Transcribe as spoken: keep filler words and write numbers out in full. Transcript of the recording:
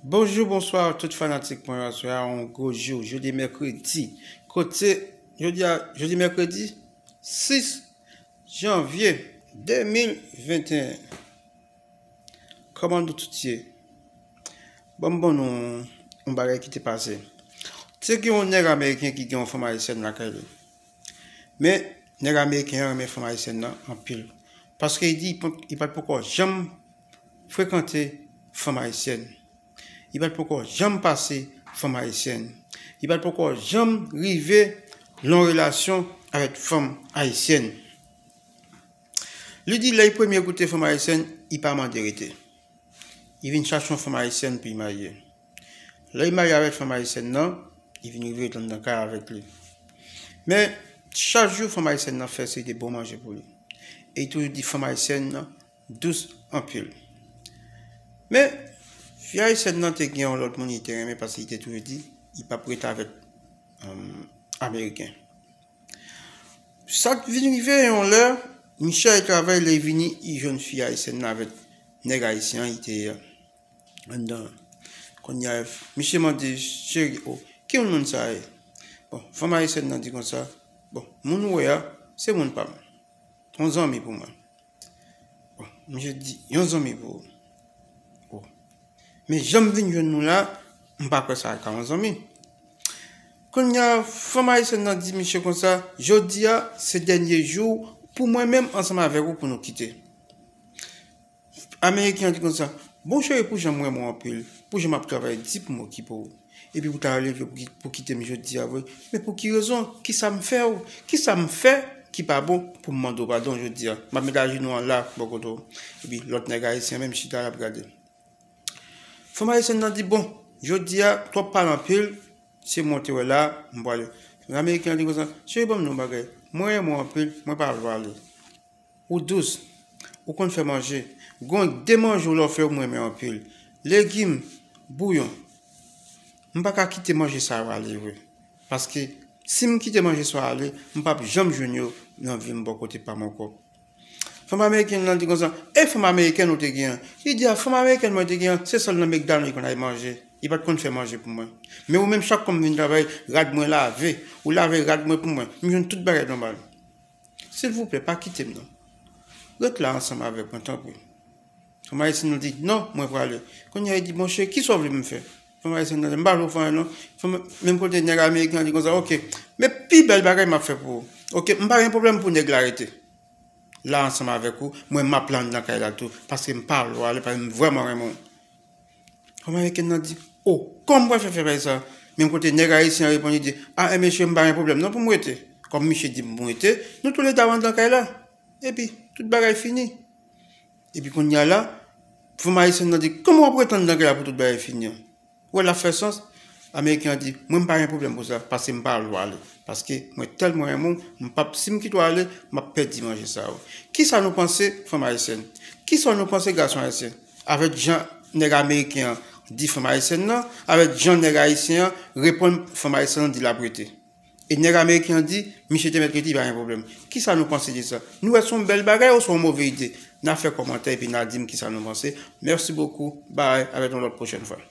Bonjou, bonswa tout fanatik mwen yo. Aswè a yon gwo jou, jodi mèkredi. Kote, jodi a, jodi mèkredi sis janvye de mil venteyen. Kòman nou tout ye? Ban m ban nou yon bagay ki te pase. Te gen yon nèg ameriken ki gen yon fanm ayisyèn lakay li. Men, nèg ameriken an renmen fanm ayisyèn nan anpil. Paske li di li pa t poko janm frekante fanm ayisyèn. Li pa t poko janm pase fanm ayisyèn. Li pa t poko janm rive lan relasyon avèk fanm ayisyèn. Li di lè li premye goute fanm ayisyèn, li pa mande rete. Li vin chache yon fanm ayisyèn pou li marye. Lè li marye avèk fanm ayisyèn nan, li vin rive ret anndan kay avèk li. Men, chak jou fanm ayisyèn nan fè seri de bon manje pou li. E li toujou di fanm ayisyèn nan dous anpil. Men, fi ayisyèn nan te gen yon lòt moun li te renmen paske li te toujou di li p ap ret avèk ameriken. Sa k vin rive yon lè, misye al travay, lè li vini, li jwenn fi ayisyèn nan avèk nèg ayisyen an, li te anndan. Kounye a, misye mande, cheri, o, ki moun moun sa ye? Bon, fanm ayisyèn nan di konsa, bon, moun ou wè a, se moun pa m. Yon zanmi pou mwen. Bon, misye di, yon zanmi pou ou. O. Men jan m vin jwenn nou la, m pa kwè sa ka yon zanmi. Kounye a, fanm ayisyèn nan di misye konsa, jodi a, se dènye jou pou mwen menm ansanm avèk ou pou nou kite. Ameriken an di konsa, bon cheri, pou jan m renmen w anpil, pou jan m ap travay di pou m okipe w. Epi pou ta leve pou, pou kite m jodi a vre. Men pou ki rezon? Kisa m fè w? Kisa m fè ki pa bon pou m mande w padon jodi a? M ap met ajenou an la bò kote w. Epi lòt nèg ayisyen menm chita l ap gade. Fanm ayisyèn nan di, bon, jodi a, twòp pale anpil, se mwen w te wè la, m pwale. Ameriken an di konsa, cheri, ban m di w yon bagay. Mwen renmen w anpil, mwen pa vle w ale. Ou dous, ou konn fè manje. Gon de manje w lè w fè yo m renmen anpil. Legim, bouyon. M pa ka kite manje sa yo ale vre. Paske si m kite manje sa yo ale, m p ap janm jwenn yo nan vi m bò kote pa m ankò. Fanm ameriken nan di konsa, e fanm ameriken ou te gen an? Li di a, fanm ameriken mwen te gen an, se sèl nan McDonald li konn al manje. Li pa t konn fè manje pou mwen. Men ou menm chak fwa m vin travay, rad mwen lave. Ou lave rad mwen pou mwen. M jwenn tout bagay nòmal. Silvouplè, pa kite m non. Ret la ansanm avèk mwen, tanpri. Fanm ayisyèn nan di, non, mwen prale. Kounye a, li di, monchè, kisa w vle m fè? Fanm ayisyèn nan di, m pa vle w fè anyen non. Fanm, menm kote nèg ameriken an di konsa, oke. Men pi bèl bagay m ap fè pou ou. Oke, m pa gen pwoblèm pou nèg la rete la ansanm avèk ou. Mwen, m ap la anndan kay la tou. Paske m pa vle w ale, paske m vrèman renmen w. Fanm ameriken nan di, o, kòman m pral fè fè bagay sa? Menm kote nèg ayisyen an reponn, li di, a, enben cheri, m pa gen pwoblèm non pou m rete. Kòm misye di m pou m rete, nou toulède ap anndan kay la. Epi, tout bagay fini. Epi kounye a la, fanm ayisyèn nan di, kòman w ap rete anndan kay la pou tout bagay fini an? Ou wè l ap fè sans? Ameriken an di, mwen m pa gen pwoblèm pou sa, paske m pa vle w ale. Paske mwen tèlman renmen w, m p ap, si m kite w ale, m ap pèdi manje sa yo. Kisa nou panse fanm ayisyèn? Kisa nou panse gason ayisyen? Avèk jan nèg ameriken an di fanm ayisyèn nan, avèk jan nèg ayisyen an reponn fanm ayisyèn nan di l ap rete. E nèg ameriken an di, misye te mèt rete, pa gen pwoblèm. Kisa nou panse de sa? Nou wè se yon bèl bagay ou se yon move ide? N a fè kòmantè epi n a di m kisa nou panse. Mèsi bokou. Bye, avèk yon lòt pwochèn fwa.